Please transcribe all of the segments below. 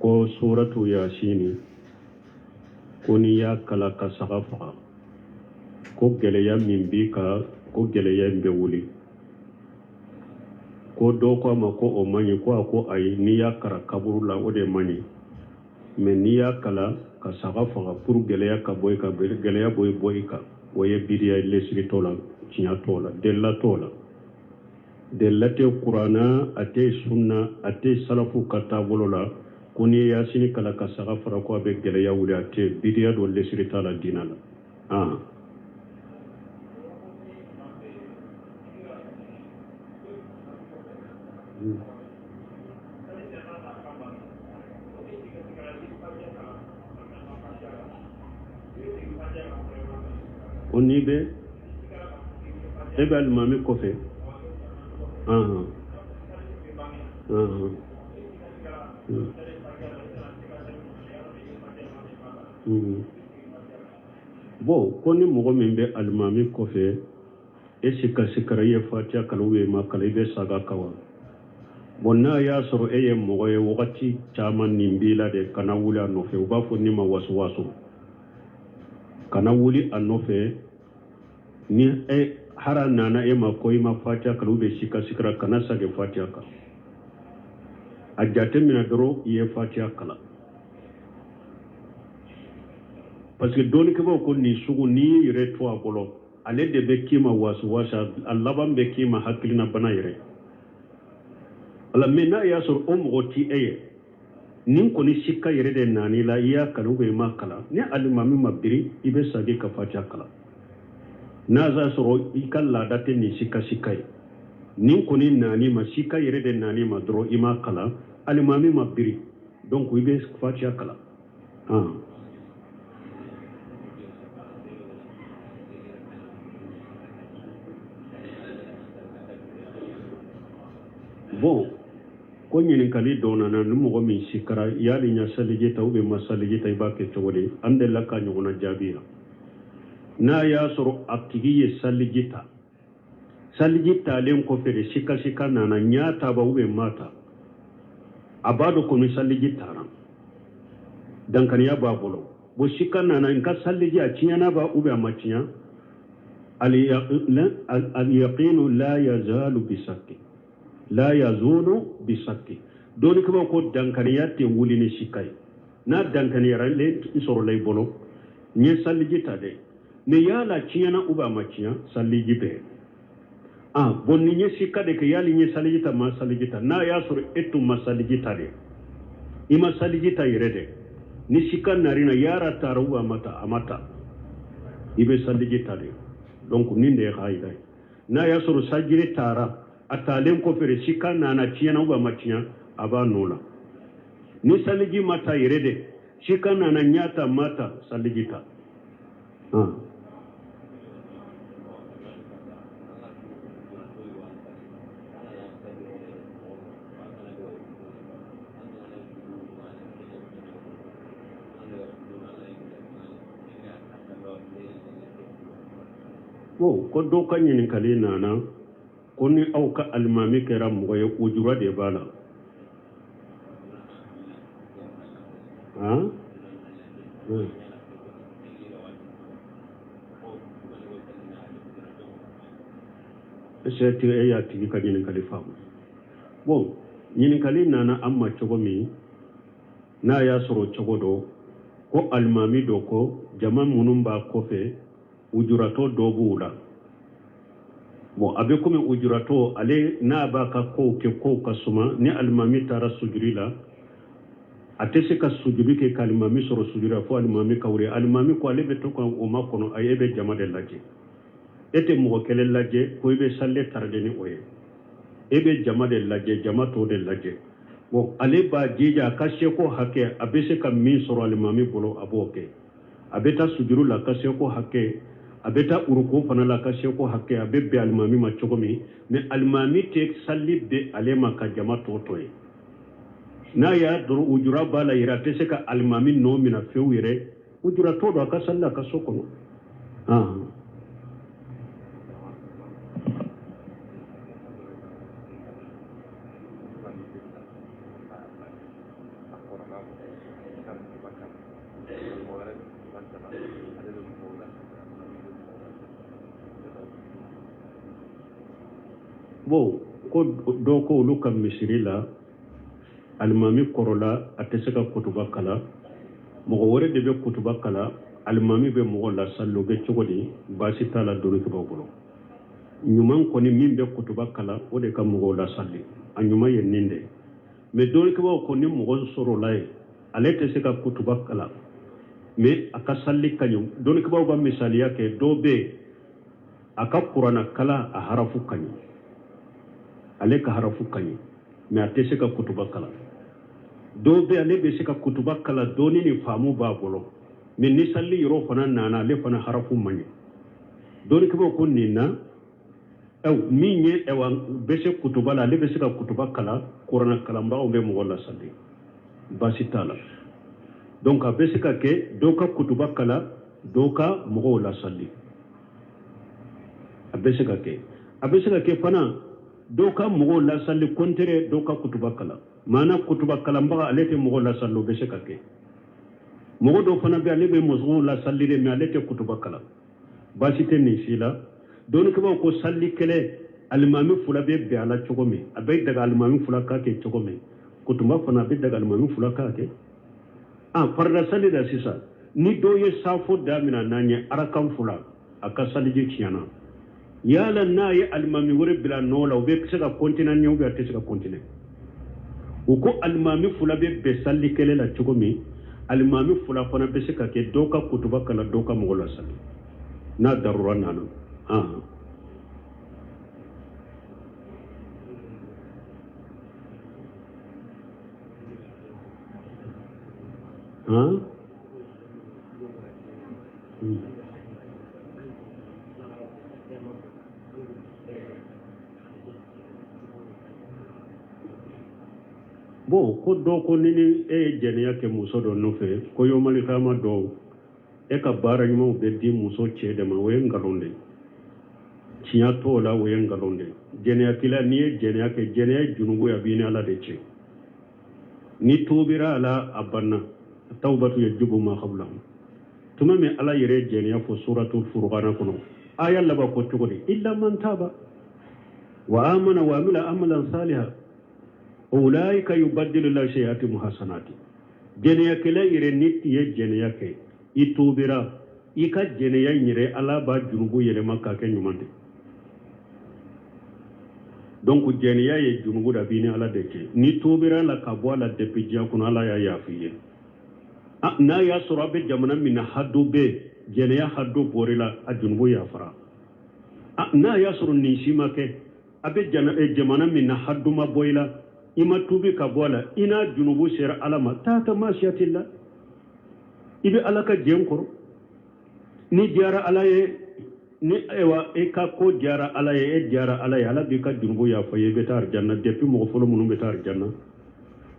Ko suratu Yasini, ko n'i y'a kalan ka saga faga, ko gɛlɛya min b'i kan, ko gɛlɛya in bɛ wuli. Ko dɔ ko a ma ko o man ɲi, ko a ko ayi, n'i y'a karan kaburu la, o de man ɲi, mais n'i y'a kalan ka saga faga pour gɛlɛya ka bɔ i kan, gɛlɛya bɔ i kan, o ye bidiya ye, lesiri t'o la, tiɲɛ t'o la, delila t'o la. Delila tɛ kuranna, a tɛ sunna, a tɛ salafu ka taabolo la, ko n'i ye Yasini kalan ka saga faga ko a bɛ gɛlɛya wuli. A tɛ, bidiya don, lesiri t'a la diinɛ la. Ah. O n'i bɛ e bɛ alimami kɔfɛ, ahan, ahan, Bon, ko ni mɔgɔ min bɛ alimami kɔfɛ, e sika sikara, i ye fatiya kalan ou i ma kalan, i bɛ sag'a kan wa? Bon, n'a y'a sɔrɔ e ye mɔgɔ ye wagati caman nin b'i la de, kana wuli a nɔfɛ. U b'a fɔ nin ma wasuwasu. Kana wuli a nɔfɛ. Ni e hara nana e ma ko i ma fatiya kalan ou bien sika sikara, kana sage fatiya kan. A jate minɛ dɔrɔn i ye fatiya kalan, parce que dɔnnikɛbaaw ko nin sugu, n'i y'i yɛrɛ to a bolo, ale de bɛ k'i ma wasuwasi, a laban bɛ k'i ma hakilina bana yɛrɛ ala. Mais n'a y'a sɔrɔ o mɔgɔ ti e ye, nin kɔni sika yɛrɛ de nan'i la, i y'a kalan ou bien i ma kalan, ni alimami ma biri, i bɛ sagi ka fatiya kalan. N'a y'a sɔrɔ i ka laada tɛ nin sika sika ye, nin kɔni nan'i ma, sika yɛrɛ de nan'i ma dɔrɔn, i ma kalan, alimami ma biri, donc i bɛ fatiya kalan. Ah. Bon, ko ɲininkali dɔ nana, ni mɔgɔ min sikara, yali n ya saliji ta ou bien ma saliji ta, i b'a kɛ cogo di? An delila ka ɲɔgɔnna jaabi yan. N'a y'a sɔrɔ a tigi ye saliji ta, saliji talen kɔfɛ de sika sika nana, n y'a ta ba ou bien ma ta, a b'a dɔn komi saliji tara, dankaniya b'a bolo. Bon, sika nana, n ka saliji a tiɲɛna ba ou bien a ma tiɲɛ? Al-yaqinu la yazalu bisakki, la yazulu bisakki. Dɔnnikɛbaaw ko dankaniya tɛ wuli ni sika ye. N'a dankaniyara n sɔrɔla i bolo, n ye saliji ta dɛ, mais yala tiɲɛna ou bien a ma tiɲɛ, saliji bɛɛ. Ah bon, ni n ye sika de kɛ, yali n ye saliji ta, ma saliji ta? N'a y'a sɔrɔ e tun ma saliji ta dɛ, i ma saliji ta yɛrɛ dɛ, ni sika narina, yara tara ou bien a ma ta, a ma ta, i bɛ saliji ta de. Donc nin de ye kayida ye. N'a y'a sɔrɔ sajiri taara, a taalen kɔfɛ de sika nana, tiɲɛna ou bien a ma tiɲɛ, a b'a nɔ la. Ni saliji ma ta yɛrɛ de, sika nana, n y'a ta, ma ta, saliji ta. Ah. Bon, ko dɔw ka ɲininkali nana ko ni aw ka alimami kɛra mɔgɔ ye, ujura de b'a la. Han? Est-ce que e y'a tigi ka ɲininkali faamu? Bon, ɲininkali nana an ma cogo min, n'a y'a sɔrɔ cogo dɔ ko alimami dɔ ko jama minnu b'a kɔfɛ, ujuratɔ dɔ b'u la. Bon, a bɛ komi ujuratɔ ale n'a b'a ka kow kɛ, kow ka suma, ni alimami taara sujuri la, a tɛ se ka sujuri kɛ ka alimami sɔrɔ sujuri la fo alimami ka wuli. Alimami ko ale bɛ to ka o makɔnɔ, ayi, e bɛ jama de lajɛ, e tɛ mɔgɔ kelen lajɛ ko i bɛ sali tarade ni o ye, e bɛ jama de lajɛ, jama tɔ de lajɛ. Bon, ale b'a jija a ka seko hakɛ, a bɛ se ka min sɔrɔ alimami bolo, a b'o kɛ. A bɛ taa sujuru la ka seko hakɛ, a bɛ taa uruko fana la ka seko hakɛ, a bɛ bɛn alimami ma cogo min. Mais alimami tɛ sali bɛn ale ma ka jama tɔ to ye. N'a y'a dɔrɔn ujura b'a la yɛrɛ, a tɛ se ka alimami nɔ minɛ fewu yɛrɛ, ujuratɔ don, a ka sali la a ka so kɔnɔ. ka kutuba kalan, mɔgɔ wɛrɛ bɛ kutuba kalan, ale bɛ mɔgɔw lasali, alimami bɛ mɔgɔw lasali. Bon, ko dɔ ko olu ka misiri la, alimami kɔrɔla, a tɛ se ka kutuba kalan, mɔgɔ wɛrɛ de bɛ kutuba kalan, alimami bɛ mɔgɔ lasali, o bɛ cogo di? Baasi t'a la dɔnnikɛbaaw bolo. Ɲuman kɔni, min bɛ kutuba kalan, o de ka mɔgɔw lasali, a ɲuman ye nin de ye. Mais dɔnnikɛbaaw ko ni mɔgɔ sɔrɔla yen, ale tɛ se ka kutuba kalan, mais a ka sali ka ɲi. Dɔnnikɛbaaw ka misaliya kɛ, dɔw bɛ yen, a ka kuranna kalan, a harafu ka ɲi, ale ka harafu ka ɲi, mais a tɛ se ka kutuba kalan. Dɔw bɛ, ale bɛ se ka kutuba kalan, dɔɔni ni faamu b'a bolo, mais ni sali yɔrɔ fana nana, ale fana harafu man ɲi. Dɔnnikɛbaaw ko nin na, min ye ɛwa bɛ se kutuba la, ale bɛ se ka kutuba kalan, kuranna kalanbagaw bɛ mɔgɔ lasali, baasi t'a la. Donc a bɛ se ka kɛ dɔw ka kutuba kalan, dɔw ka mɔgɔw lasali, a bɛ se ka kɛ. A bɛ se ka kɛ fana dɔw ka mɔgɔw lasali contraire, dɔw ka kutuba kalan, maana kutuba kalanbaga ale tɛ mɔgɔw lasali, o bɛ se ka kɛ. Mɔgɔ dɔw fana bɛ, ale bɛ mɔgɔw lasali de, mais ale tɛ kutuba kalan, baasi tɛ nin si la. Dɔnnikɛbaaw ko sali kɛlɛ, alimami fila bɛ bɛn a la cogo min, a bɛ daga alimami fila k'a kɛ cogo min, kutuba fana a bɛ daga alimami fila k'a kɛ. A farida sali la sisan, ni dɔw ye safo daminɛ n'an ye arakan fila, a ka saliji tiɲɛna. Yala n'a ye alimami wɛrɛ bila nɔ la, u bɛ se ka continuer ɲɛ ou bien a tɛ se ka continuer? U ko alimami fila bɛ bɛn sali kɛlɛ la cogo min, alimami fila fana bɛ se ka kɛ dɔw ka kutuba kalan, dɔw ka mɔgɔ lasali, n'a darura nana. Han. Bon, ko dɔ ko ni e ye jɛnɛya kɛ muso dɔ nɔfɛ, ko yomalikama dɔw e ka baara ɲumanw bɛ di muso cɛ de ma, o ye nkalon de ye, tiɲɛ t'o la, o ye nkalon de ye. Jɛnɛyakɛla, n'i ye jɛnɛya kɛ, jɛnɛya ye junubu ye, a b'i ni Ala de cɛ. Ni tuubira a la, a banna. Tawbatu yajubu ma qablahu. Tuma min Ala yɛrɛ ye jɛnɛya fɔ suratul furqana kɔnɔ, aya laban ko cogo di? Illa man taba wa amana wa amila amalan saliha ulaika yubaddilu lahu sayyi'atihim hasanati. Jɛnɛyakɛla yɛrɛ, ni i ye jɛnɛya kɛ, i tuubira, i ka jɛnɛya in yɛrɛ, Ala b'a junubu yɛlɛma k'a kɛ ɲuman de. Donc jɛnɛya ye junubu da, b'i ni Ala de cɛ. Ni tuubira la ka bɔ a la depuis diɲɛ kɔnɔ, Ala y'a yafa i ye. N'a y'a sɔrɔ a bɛ jamana min na, hadu bɛ yen, jɛnɛya hadu bɔr'i la, a junubu yafara. N'a y'a sɔrɔ nin si ma kɛ, a bɛ jamana min na, hadu ma bɔ i la, i ma tuubi ka bɔ a la, i n'a junubu sera Ala ma, taata masiyatila, i bɛ Ala ka jɛn kɔrɔ. Ni diyara Ala ye, ni ayiwa e ka ko diyara Ala ye, e diyara Ala ye, Ala b'i ka junubu yafa i ye, i bɛ taa arijanna. Depuis mɔgɔ fɔlɔ minnu bɛ taa arijanna,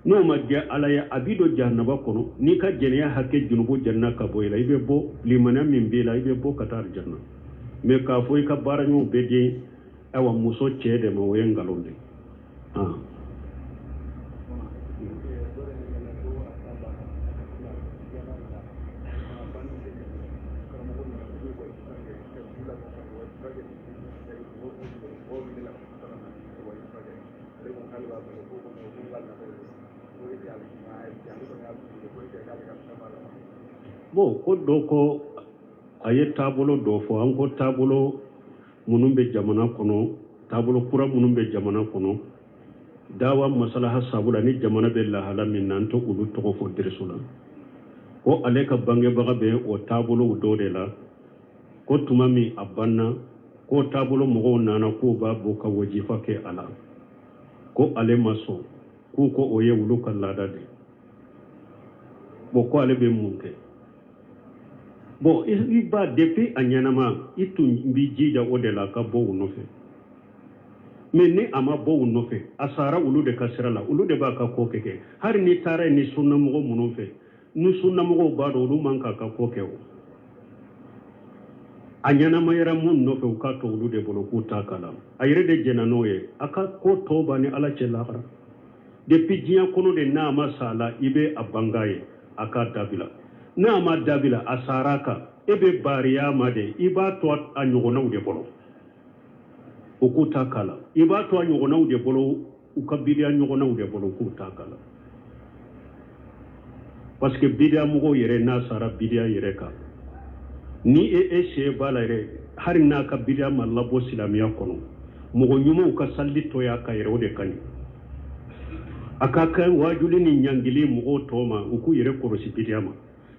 n'o ma diya Ala ye, a b'i don jahanaba kɔnɔ. N'i ka jɛnɛya hakɛ junubu jɛnna ka bɔ i la, i bɛ bɔ, limaniya min b'i la, i bɛ bɔ ka taa arijanna. Mais k'a fɔ i ka baara ɲumanw bɛ di ayiwa muso cɛ de ma, o ye nkalon de ye. Bon, ko dɔ ko a ye taabolo dɔ fɔ, an ko taabolo minnu bɛ jamana kɔnɔ, taabolo kura minnu bɛ jamana kɔnɔ, dawa masalaha sabu la, ni jamana bɛ lahala min na, an tɛ olu tɔgɔ fɔ dirisu la. Ko ale ka bangebaga bɛ o taabolow dɔ de la, ko tuma min a banna, ko taabolo mɔgɔw nana k'u b'a bɔ ka wajifa kɛ a la, ko ale ma sɔn, k'u ko o ye olu ka laada de ye. Bon, ko ale bɛ mun kɛ? Bon, i ba depuis a ɲɛnama, i tun b'i jija o de la ka bɔ u nɔfɛ. Mais ni a ma bɔ u nɔfɛ, a sara olu de ka sira la, olu de b'a ka ko kɛ. Hali n'i taara yen ni sunnamɔgɔ minnu fɛ, ni sunnamɔgɔw b'a dɔn olu man k'a ka ko kɛ o. A ɲɛnamayara mun nɔfɛ, u k'a to olu de bolo k'u t'a kala. A yɛrɛ de jɛnna n'o ye, a ka ko tɔ b'a ni Ala cɛ lahara. Depuis diɲɛ kɔnɔ de n'a ma sa la, i bɛ a banga ye a k'a dabila. N'a ma dabila, a sara kan, e bɛ bariya ma de, i b'a to a ɲɔgɔnnaw de bolo, u k'u ta k'a la. I b'a to a ɲɔgɔnnaw de bolo, u ka bidiya ɲɔgɔnnaw de bolo, u k'u ta k'a la. Parce que bidiya mɔgɔw yɛrɛ n'a sara bidiya yɛrɛ kan, ni e se b'a la yɛrɛ, hali n'a ka bidiya ma labɔ silamɛya kɔnɔ, mɔgɔ ɲumanw ka sali to y'a kan yɛrɛ, o de ka ɲi. A ka kan wajuli ni ɲangili mɔgɔw tɔ ma, u k'u yɛrɛ kɔlɔsi bidiya ma.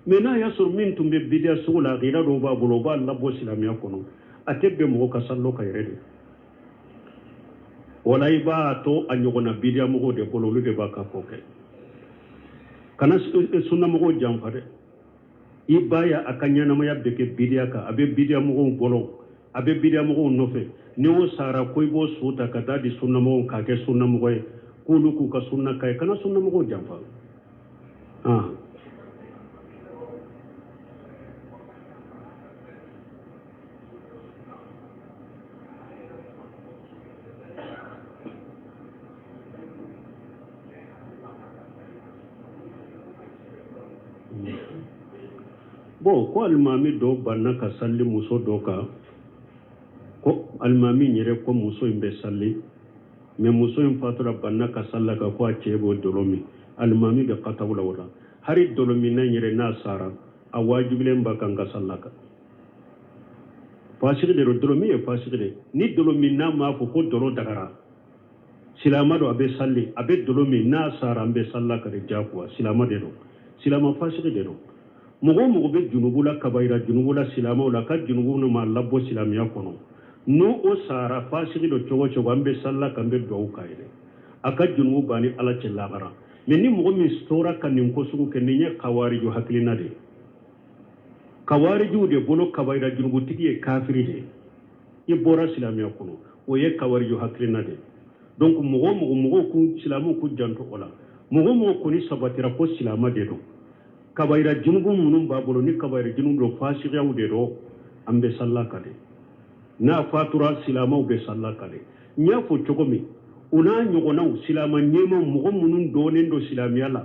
Mais n'a y'a sɔrɔ min tun bɛ bidiya sugu la, akida dɔw b'a bolo, o b'a labɔ silamɛya kɔnɔ, a tɛ bɛn mɔgɔ ka sallo kan yɛrɛ de. Wala i b'a to a ɲɔgɔnna bidiya mɔgɔw de bolo, olu de b'a ka ko kɛ. Kana sunnamɔgɔw janfa dɛ. I b'a ye a ka ɲɛnamaya bɛ kɛ bidiya kan, a bɛ bidiya mɔgɔw bolo, a bɛ bidiya mɔgɔw nɔfɛ. Ni o sara ko i b'o so ta ka taa di sunnamɔgɔw k'a kɛ sunnamɔgɔ ye, k'olu k'u ka sunna k'a ye, kana sunnamɔgɔw janfa. Bon, ko alimami dɔ banna ka sali muso dɔ kan, ko alimami yɛrɛ ko muso in bɛ sali, mais muso in fatura banna ka sali kan, ko a cɛ b'o dɔlɔ min. Alimami bɛ kataw la o la. Hali dɔlɔ minna yɛrɛ n'a sara, a wajibilen b'a kan ka sali kan. Fasigi de don, dɔlɔ min ye fasigi de. Ni dɔlɔ minna m'a fɔ ko dɔlɔ dagara, silama don, a bɛ sali, a bɛ dɔlɔ min, n'a sara an bɛ sali kan de diyagoya. Silama de don, silama fasigi de don. Mɔgɔ o mɔgɔ bɛ junubu la, kabayira junubu la, silamaw la, ka junubu ma labɔ silamɛya kɔnɔ, n'o o sara fasigi don cogo cogo, an bɛ sali kan, an bɛ duwawu k'a ye dɛ. A ka junubu b'a ni Ala cɛ lahara. Mais ni mɔgɔ min tora ka nin ko sugu kɛ, nin ye kawariju hakilina de ye. Kawarijuw de bolo kabayira junubutigi ye kafiri de ye, i bɔra silamɛya kɔnɔ, o ye kawariju hakilina de ye. Donc mɔgɔ o mɔgɔ, mɔgɔw k'u silamɛw k'u janto o la. Mɔgɔ o mɔgɔ kɔni sabatira ko silama de don, kabayira junubu minnu b'a bolo, ni kabayira junubu don, fasigiyaw de don, an bɛ sali kan de. N'a fatura, silamaw bɛ sali kan de. N y'a fɔ cogo min, u n'a ɲɔgɔnnaw silama ɲɛmaw, mɔgɔ minnu dɔnnen don silamɛya la,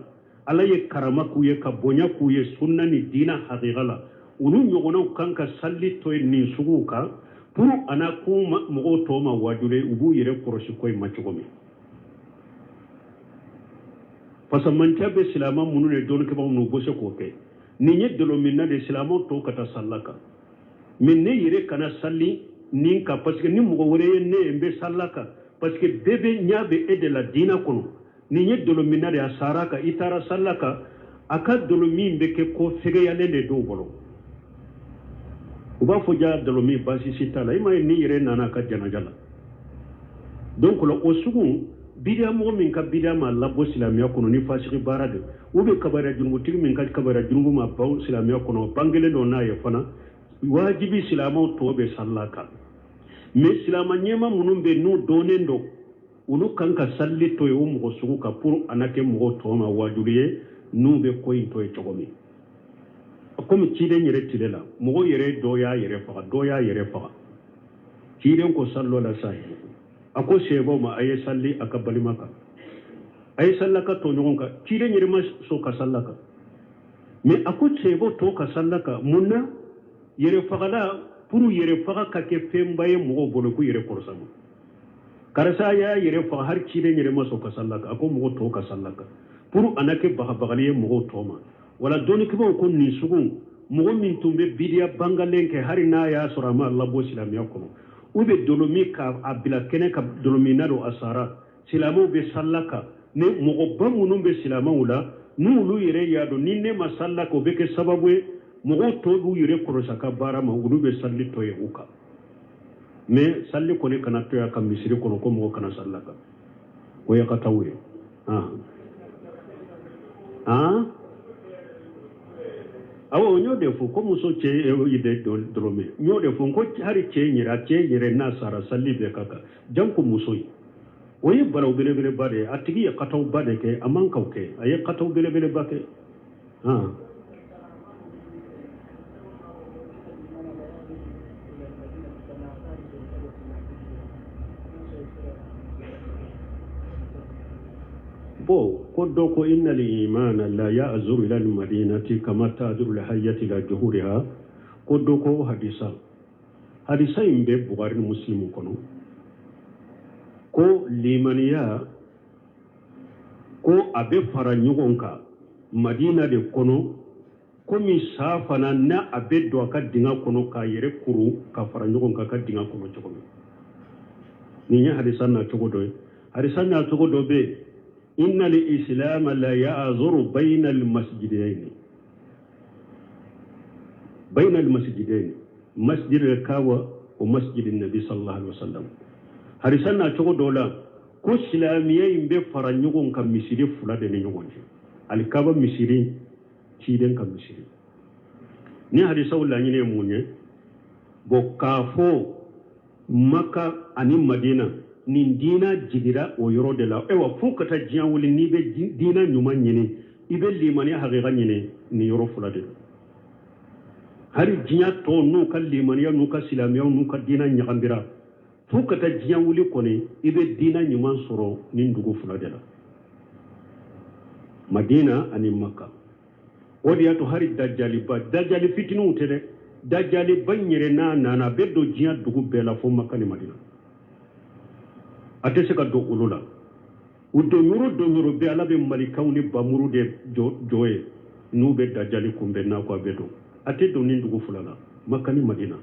Ala ye karama k'u ye, ka bonya k'u ye sunna ni diina hakika la, olu ɲɔgɔnnaw kan ka sali to yen nin suguw kan, pour a na k'u mɔgɔw tɔw ma wajuli, u b'u yɛrɛ kɔlɔsi ko in ma cogo min. Parce que mantiya bɛ silama minnu ye, dɔnnikɛbagaw minnu, u bɛ se k'o kɛ. Nin ye dɔlɔminna de, silamaw tɔw ka taa sali kan. Mais ne yɛrɛ kana sali nin kan, parce que ni mɔgɔ wɛrɛ ye ne ye, n bɛ sali kan, parce que bɛɛ bɛ ɲɛ bɛ e de la diina kɔnɔ. Nin ye dɔlɔminna de, a sara kan, i taara sali kan, a ka dɔlɔmin bɛ kɛ ko fɛgɛyalen de dɔw bolo. U b'a fɔ ja dɔlɔmin baasi si t'a la, i m'a ye ni yɛrɛ nana a ka janaja la. Donc o sugu bidiya mɔgɔ min ka bidiya ma labɔ silamɛya kɔnɔ ni fasigi baara de, u bɛ kabayira junubutigi min ka kabayira junubu ma ban silamɛya kɔnɔ, bangelen dɔ n'a ye fana, wajibi silamɛw tɔ bɛ sali kan. Mais silama ɲɛma minnu bɛ n'u dɔnnen don, olu kan ka sali to yen o mɔgɔ sugu kan, pour a na kɛ mɔgɔw tɔ ma wajuli ye, n'u bɛ ko in to yen cogo min. Komi ciden yɛrɛ tile la, mɔgɔ yɛrɛ dɔ y'a yɛrɛ faga, dɔ y'a yɛrɛ faga, ciden ko sallo la sa, a ko sɛbɛw ma, a ye sali a ka balima kan, a ye sali a ka tɔɲɔgɔn kan. Ciden yɛrɛ ma sɔn ka sali a kan, mais a ko sɛbɛw tɔ ka sali a kan. Mun na yɛrɛ fagala? Pour yɛrɛ faga ka kɛ fɛnba ye mɔgɔw bolo, k'u yɛrɛ kɔrɔsa ma. Karisa y'a yɛrɛ faga, hali ciden yɛrɛ ma sɔn ka sali a kan, a ko mɔgɔ tɔw ka sali a kan, pour a na kɛ bagabagali ye mɔgɔw tɔ ma. Wala dɔnnikɛbaaw ko nin sugu mɔgɔ min tun bɛ bidiya bangalen kɛ, hali n'a y'a sɔrɔ a ma labɔ silamɛya kɔnɔ, u bɛ dɔlɔmin k'a bila kɛnɛ ka dɔlɔminna don, a sara, silamɛw bɛ sali kan. Ni mɔgɔba minnu bɛ silamɛw la, n'olu yɛrɛ y'a dɔn ni ne ma sali kan, o bɛ kɛ sababu ye mɔgɔw tɔw b'u yɛrɛ kɔlɔsi a ka baara ma, olu bɛ sali to yen u kan. Mais sali kɔni kana to yan ka misiri kɔnɔ ko mɔgɔ kana sali kan, o ye ka taa ye. Awɔ, n y'o de fɔ ko muso cɛ ye de dɔlɔ min, n y'o de fɔ n ko hali cɛ yɛrɛ, a cɛ yɛrɛ n'a sara, sali bɛɛ ka kan, janko muso ye. O ye balawu belebeleba de ye, a tigi ye katawba de kɛ, a man k'o kɛ, a ye kataw belebeleba kɛ. Bon, ko dɔ ko inna al-imana la ya'zuru ila al-madinati kama ta'zuru al-hayyati ila juhuriha. Ko dɔ ko hadisa, hadisa in bɛ Bukhari ni Muslim kɔnɔ, ko limaniya ko a bɛ fara ɲɔgɔn kan Madina de kɔnɔ, komi sa fana n'a a bɛ don a ka dingɛ kɔnɔ k'a yɛrɛ kuru ka fara ɲɔgɔn kan a ka dingɛ kɔnɔ cogo min. Nin ye hadisa nacogo dɔ ye. Hadisa nacogo dɔ bɛ yen, inna al-islam la ya'zuru bayna al-masjidayn, bayna al-masjidayn, masjid al-Kaaba wa masjid an-nabi sallallahu alaihi wasallam. Hadisa nacogo dɔ la ko silamɛya in bɛ fara ɲɔgɔn kan misiri fila de ni ɲɔgɔn cɛ, alikaba misiri, ciden ka misiri. Ni hadisaw laɲini ye mun ye? Bon, k'a fɔ Maka ani Madina nin diina jigira o yɔrɔ de la. Ayiwa, fo ka taa diɲɛ wuli, n'i bɛ diina ɲuman ɲini, i bɛ limaniya hakika ɲini, nin yɔrɔ fila de don. Hali diɲɛ tɔw n'u ka limaniya n'u ka silamɛya n'u ka diina ɲagambira, fo ka taa diɲɛ wuli kɔni, i bɛ diina ɲuman sɔrɔ nin dugu fila de la, Madina ani Maka. O de y'a to hali dajaliba, dajali fitininw tɛ dɛ, dajaliba in yɛrɛ n'a nana, a bɛ don diɲɛ dugu bɛɛ la fo Maka ni Madina. A tɛ se ka don olu la. U don yɔrɔ don yɔrɔ bɛɛ, Ala bɛ malikaw ni bamuru de jɔ ye n'u bɛ dajali kunbɛn n'a ko a bɛ don. A tɛ don ni dugu fila la, Maka ni Madina.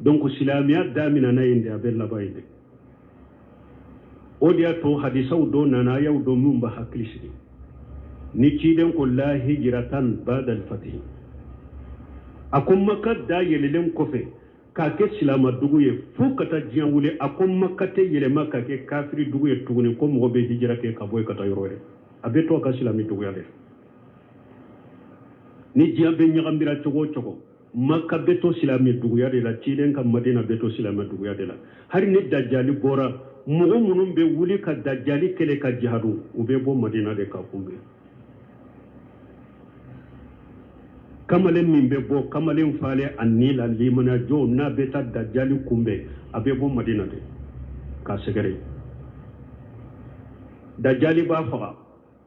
Donc silamɛya daminɛna yen de, a bɛ laban yen de. O de y'a to hadisaw dɔ nana, ayaw dɔ minnu b'a hakili sigi. Ni ciden ko la hijratan ba'da al-fatih, a ko Maka da yɛlɛlen kɔfɛ k'a kɛ silamadugu ye fo ka taa diɲɛ wuli, a ko Maka tɛ yɛlɛma ka kɛ kafiri dugu ye tuguni, ko mɔgɔ bɛ hijira kɛ ka bɔ yen ka taa yɔrɔ wɛrɛ, a bɛ to a ka silami duguya de. Ni diɲɛ bɛ ɲagambira cogo o cogo, Maka bɛ to silami duguya de la, ciden ka Madina bɛ to silamɛ duguya de la. Hali ni dajali bɔra, mɔgɔ minnu bɛ wuli ka dajali kɛlɛ ka jihadu, u bɛ bɔ Madina de ka kunbɛn. Kamalen min bɛ bɔ, kamalen falen a ni la limanajɔ, n'a bɛ taa dajali kunbɛn, a bɛ bɔ Madina de k'a sɛgɛrɛ. Dajali b'a faga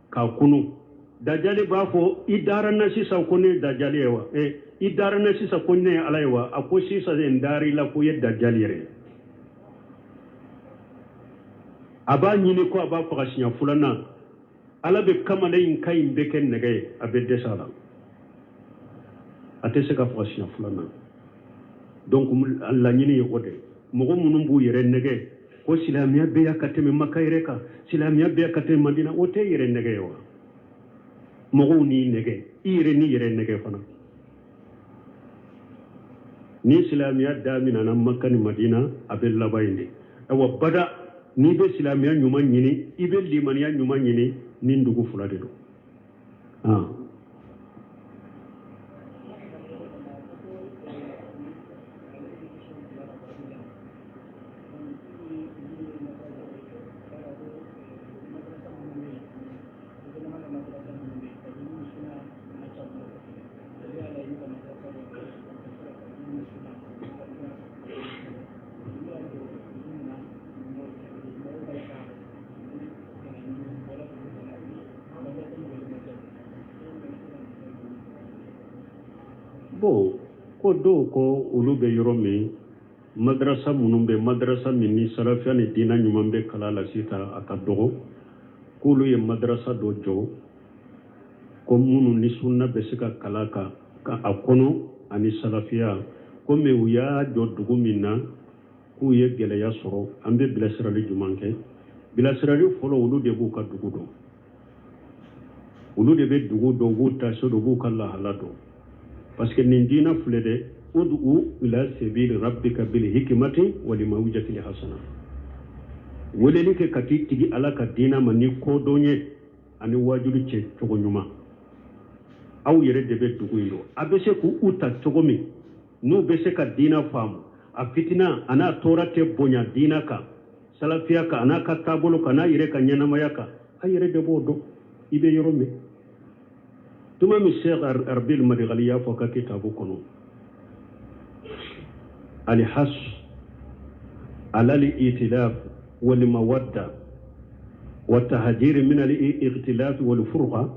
k'a kunu. Dajali b'a fɔ, i dara n na sisan ko ne ye dajali ye wa? I dara n na sisan ko ne ye Ala ye wa? A ko sisan n dara i la ko i ye dajali yɛrɛ ye. A b'a ɲini ko a b'a faga siɲɛ filanan, Ala bɛ kamalen in ka in bɛɛ kɛ nɛgɛ ye, a bɛ dɛsɛ a la, a tɛ se ka faga siɲɛ filanan. Donc laɲini ye o de ye. Mɔgɔ minnu b'u yɛrɛ nɛgɛ ko silamɛya bɛ yan ka tɛmɛ Maka yɛrɛ kan, silamɛya bɛ yan ka tɛmɛ Madina, o tɛ yɛrɛ nɛgɛ ye wa? Mɔgɔw n'i nɛgɛ, i yɛrɛ n'i yɛrɛ nɛgɛ fana. Ni silamɛya daminɛna Maka ni Madina, a bɛ laban yen de. Ayiwa, bada n'i bɛ silamɛya ɲuman ɲini, i bɛ limaniya ɲuman ɲini, nin dugu fila de don. Bon, ko dɔw ko olu bɛ yɔrɔ min, madrasa minnu bɛ, madrasa min ni salafiya ni diinɛ ɲuman bɛ kalan la sisan, a ka dɔgɔ, k'olu ye madrasa dɔ jɔ ko minnu ni sunna bɛ se ka kalan ka a kɔnɔ ani salafiya. Komi u y'a jɔ dugu min na, k'u ye gɛlɛya sɔrɔ, an bɛ bilasirali jumɛn kɛ? Bilasirali fɔlɔ, olu de b'u ka dugu dɔn, olu de bɛ dugu dɔn, u b'u taso dɔn, u b'u ka lahala dɔn. Parce que nin diinɛ filɛ dɛ, ud'u ila sabili rabbika bil hikmati wal mawjati hasana, weleli kɛ ka t'i tigi Ala ka diinɛ ma ni kodɔn ye ani waajuli cɛ cogo ɲuman. Aw yɛrɛ de bɛ dugu in dɔn, a bɛ se k'u ta cogo min n'u bɛ se ka diinɛ faamu, a fitina a n'a tɔɔrɔ tɛ bonya diinɛ kan, salafiya kan, a n'a ka taabolo kan, n'a yɛrɛ ka ɲɛnamaya kan, a yɛrɛ de b'o dɔn i bɛ yɔrɔ min. Tuma min Sheikh Rabil Madghali y'a fɔ a ka kitabu kɔnɔ, alihas alal itilaf wal mawadda, Wa tahajiri min al ikhtilafi wal furqa.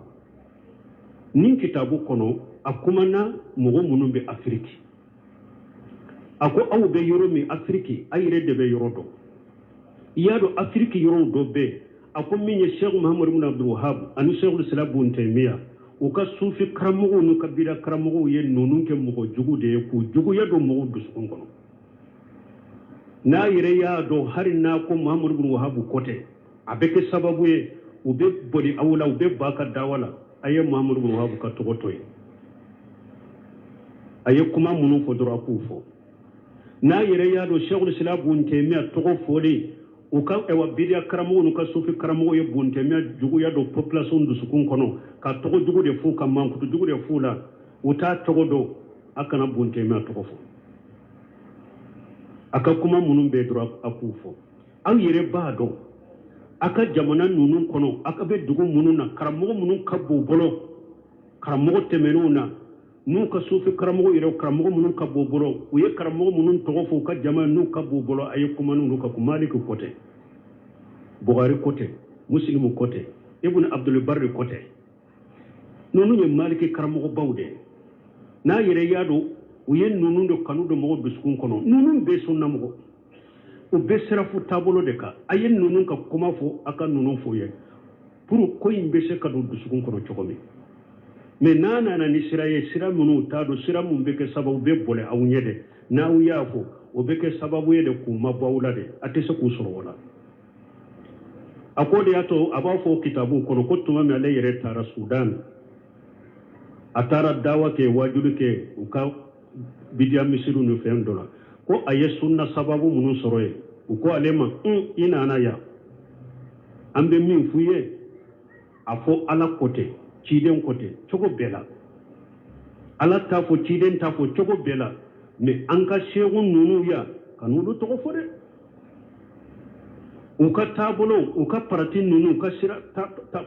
Nin kitabu kɔnɔ, a kumana mɔgɔ minnu bɛ Afiriki. A ko aw bɛ yɔrɔ min Afiriki, a yɛrɛ de bɛ yɔrɔ dɔn. I y'a dɔn Afiriki yɔrɔw dɔ bɛ yen. A ko min ye Sheikh Muhammad ibn Abdul Wahab ani Sheikh Islam Ibn Taymiya, u ka sufi karamɔgɔw n'u ka bida karamɔgɔw ye ninnu kɛ mɔgɔ jugu de ye, k'u juguya don mɔgɔw dusukun kɔnɔ. N'a yɛrɛ y'a dɔn, hali n'a ko Muhammad ibn Wahab ko tɛ, a bɛ kɛ sababu ye u bɛ boli aw la, u bɛ ba ka dawa la. A ye Muhammad ibn Wahab ka tɔgɔ to yen. A ye kuma minnu fɔ dɔrɔn, a k'u fɔ. N'a yɛrɛ y'a dɔn Sheikhul Islam Ibn Taymiya tɔgɔ fɔlen, u ka ɛwa bidiya karamɔgɔw n'u ka sufi karamɔgɔw ye Ibn Taymiya juguya don population dusukun kɔnɔ, ka tɔgɔ jugu de f'u ka mankutu jugu de f'u la, u t'a tɔgɔ dɔn, a kana Ibn Taymiya tɔgɔ fɔ. A ka kuma minnu bɛ dɔrɔn, a k'u fɔ. Aw yɛrɛ b'a dɔn a ka jamana ninnu kɔnɔ, a ka bɛ dugu minnu na, karamɔgɔ minnu ka bon bolo, karamɔgɔ tɛmɛnenw na n'u ka sufi karamɔgɔ yɛrɛ, karamɔgɔ minnu ka bon bolo, u ye karamɔgɔ minnu tɔgɔ fɔ u ka jama n'u ka bon bolo, a ye kuma n'olu ka kuma. Maliki ko tɛ, Bukhari ko tɛ, Muslimu ko tɛ, Ibn Abdul Barri ko tɛ. Ninnu ye Maliki karamɔgɔbaw de ye. N'a yɛrɛ y'a dɔn u ye ninnu de kanu don mɔgɔ dusukun kɔnɔ, ninnu bɛɛ sunna mɔgɔ, u bɛ sirafu taabolo de kan. A ye ninnu ka kuma fɔ, a ka ninnu fɔ ye pour ko in bɛ se ka don dusukun kɔnɔ cogo min. Mais n'a nana ni sira ye, sira minnu t'a dɔn, sira min bɛ kɛ sababu bɛ bɔlɛ aw ɲɛ dɛ, n'aw y'a fɔ, o bɛ kɛ sababu ye de k'u mabɔ aw la dɛ, a tɛ se k'u sɔrɔ o la. A ko de y'a to a b'a fɔ kitabu kɔnɔ ko tuma min ale yɛrɛ taara Sudan, a taara dawa kɛ, wajuli kɛ u ka bidiya misiriw ni fɛn dɔ la, ko a ye sunna sababu minnu sɔrɔ yen, u ko ale ma, i nana yan, an bɛ min f'u ye, a fɔ Ala ko tɛ, ciden ko tɛ, cogo bɛɛ la Ala t'a fɔ, ciden t'a fɔ, cogo bɛɛ la, mais an ka seku ninnu yan, ka n'olu tɔgɔ fɔ dɛ, u ka taabolo, u ka parti ninnu, u ka sira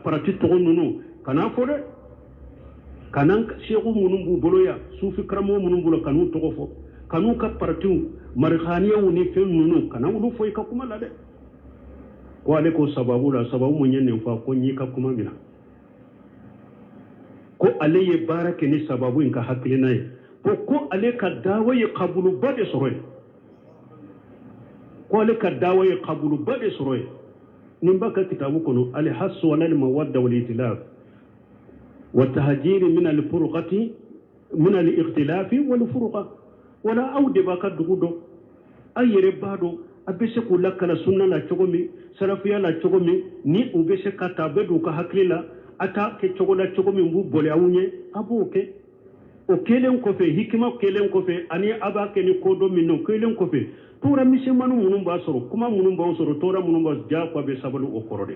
parti tɔgɔ ninnu, kan'a fɔ dɛ, kana seku minnu b'u bolo yan, sufi karamɔgɔ minnu bolo, kan'u tɔgɔ fɔ, kan'u ka partiw, marihaniyaw ni fɛn ninnu, kana olu fɔ i ka kuma la dɛ. Ko ale ko sababu la, sababu mun ye nin fɔ, ko n y'i ka kuma minɛ, ko ale ye baara kɛ ni sababu in ka hakilina ye, ko ale ka dawa ye kabuluba de sɔrɔ yen, ko ale ka dawa ye kabuluba de sɔrɔ yen. Nin b'a ka kitabu kɔnɔ, alhasu ala almawadda wal itilaf wa tahjiri min alfurqati min alikhtilafi wal furqa. Wala aw de b'a ka dugu dɔn, aw yɛrɛ b'a dɔn a bɛ se k'u lakala sunna la cogo min, salafiya la cogo min, ni u bɛ se ka ta, a bɛ don u ka hakili la, a t'a kɛ cogo la cogo min b'u bɔlɛ aw ɲɛ, a b'o kɛ. O kɛlen kɔfɛ, hikima kɛlen kɔfɛ, ani a b'a kɛ ni kodɔn min o kɛlen kɔfɛ, tɔɔrɔ misɛnmanin minnu b'a sɔrɔ, kuma minnu b'aw sɔrɔ, tɔɔrɔ minnu b'a sɔrɔ, diyagoya bɛ sabali o kɔrɔ de.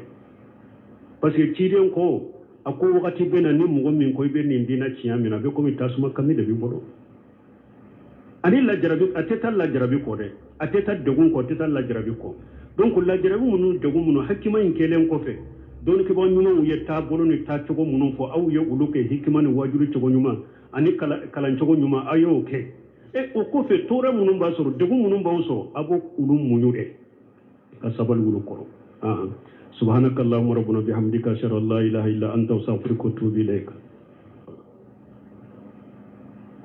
Parce que ciden ko, a ko wagati bɛ na ni mɔgɔ min ko i bɛ nin diinɛ tiɲɛ min na, a bɛ komi tasuma kami de b'i bolo. Ani lajarabi, a tɛ taa lajarabi kɔ dɛ, a tɛ taa degun kɔ, a tɛ taa lajarabi kɔ. Donc lajarabi minnu, degun minnu, hakima in kɛlen kɔfɛ, dɔnnikɛbaa ɲumanw ye taabolo ni taacogo minnu fɔ, aw ye olu kɛ, hikima ni wajuli cogo ɲuman ani kalancogo ɲuman, aw y'o kɛ. O kɔfɛ, tɔɔrɔ minnu b'a sɔrɔ, degun minnu b'aw sɔrɔ, a b'o olu muɲu dɛ, ka sabali olu kɔrɔ. Subhanaka allahumma rabbana bihamdika, ashhadu an la ilaha illa anta, astaghfiruka wa atubu ilayka.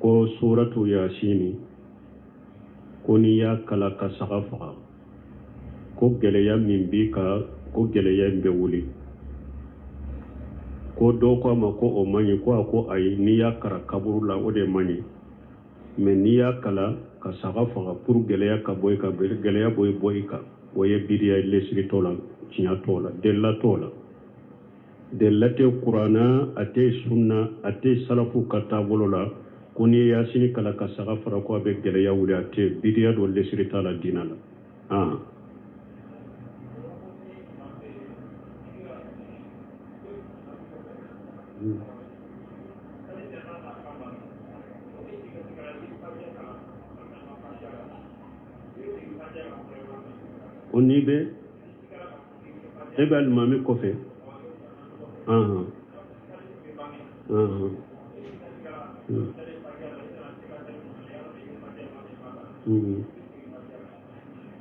Ko suratu yasini, ko n'i y'a kala ka saga faga, ko gɛlɛya min b'i kan, ko gɛlɛya in bɛ wuli. Ko dɔw ko a ma ko o man ɲi, ko a ko ayi, n'i y'a kara kaburu la, o de man ɲi, mais n'i y'a kala ka saga faga pour gɛlɛya ka bɔ i kan, gɛlɛya bɔ i kan, o ye bidiya ye, lesiri t'o la, tiɲɛ t'o la, delila t'o la. Delila tɛ kuranna, a tɛ sunna, a tɛ salafu ka taabolo la, ko n'i ye yasini kala ka saga fara, ko a bɛ gɛlɛya wuli, a tɛ, bidiya dɔ lesiri t'a la diinɛ la. O n'i bɛ e bɛ alimami kɔfɛ,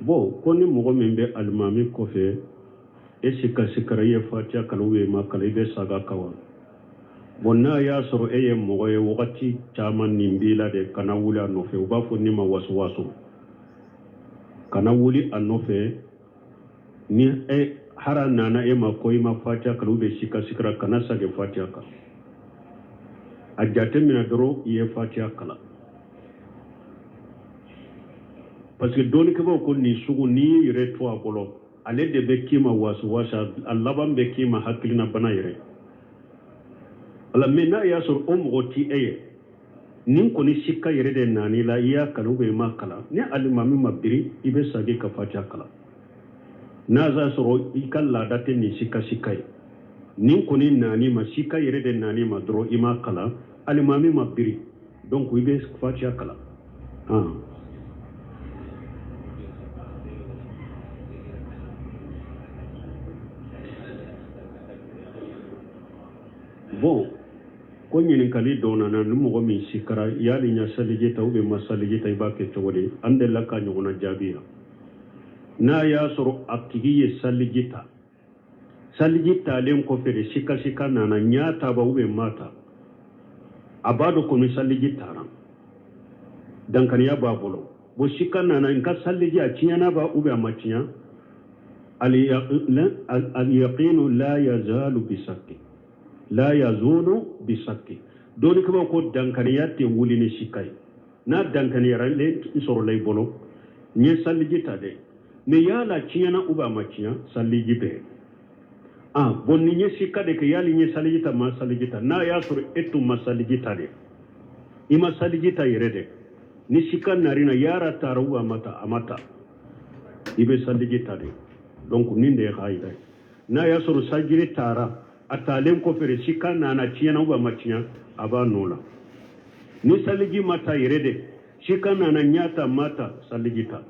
bon, ko ni mɔgɔ min bɛ alimami kɔfɛ, E sika sikara i ye fatiya kalan ou bien i ma kalan, i bɛ sag'a kan wa? Bon, n'a y'a sɔrɔ e ye mɔgɔ ye wagati caman nin b'i la de, kana wuli a nɔfɛ. U b'a fɔ nin ma wasuwasu. Kana wuli a nɔfɛ. Ni e hara nana e ma ko i ma fatiya kalan ou bien sika sikara, kana sage fatiya kan. A jate minɛ dɔrɔn i ye fatiya kalan, parce que dɔnnikɛbaaw ko nin sugu, n'i y'i yɛrɛ to a bolo, ale de bɛ k'i ma wasuwasi, a laban bɛ k'i ma hakilina bana yɛrɛ ala. Mais n'a y'a sɔrɔ o mɔgɔ ti e ye, nin kɔni sika yɛrɛ de nan'i la, i y'a kalan ou bien i ma kalan, ni alimami ma biri, i bɛ sagi ka fatiya kalan. N'a y'a sɔrɔ i ka laada tɛ nin sika sika ye, nin kɔni nan'i ma, sika yɛrɛ de nan'i ma dɔrɔn, i ma kalan, alimami ma biri, donc i bɛ fatiya kalan. Bon, ko ɲininkali dɔ nana, ni mɔgɔ min sikara, yali ɲa saliji ta ou bien ma saliji ta, i b'a kɛ cogo di? An delila ka ɲɔgɔnna jaabi yan. N'a y'a sɔrɔ a tigi ye saliji ta, saliji talen kɔfɛ de sika sika nana, n y'a ta ba ou bien ma ta, a b'a dɔn komi saliji tara, dankaniya b'a bolo. Bon, sika nana, n ka saliji a tiɲɛna ba ou bien a ma tiɲɛ? Al-yaqinu la yazalu bisakki, la yazulu bisakki. Dɔnnikɛbaaw ko dankaniya tɛ wuli ni sika ye. N'a dankaniyara n sɔrɔla i bolo, n ye saliji ta dɛ, mais yala tiɲɛna ou bien a ma tiɲɛ, saliji bɛɛ. Ah bon, ni n ye sika de kɛ, yali n ye saliji ta, ma saliji ta? N'a y'a sɔrɔ e tun ma saliji ta dɛ, i ma saliji ta yɛrɛ dɛ, ni sika narina, yara tara ou bien a ma ta, a ma ta, i bɛ saliji ta de. Donc nin de ye k'a yira ye. N'a y'a sɔrɔ sajiri taara, a taalen kɔfɛ de sika nana, tiɲɛna ou bien a ma tiɲɛ, a b'a nɔ la. Ni saliji ma ta yɛrɛ de, sika nana, n y'a ta, ma ta, saliji ta.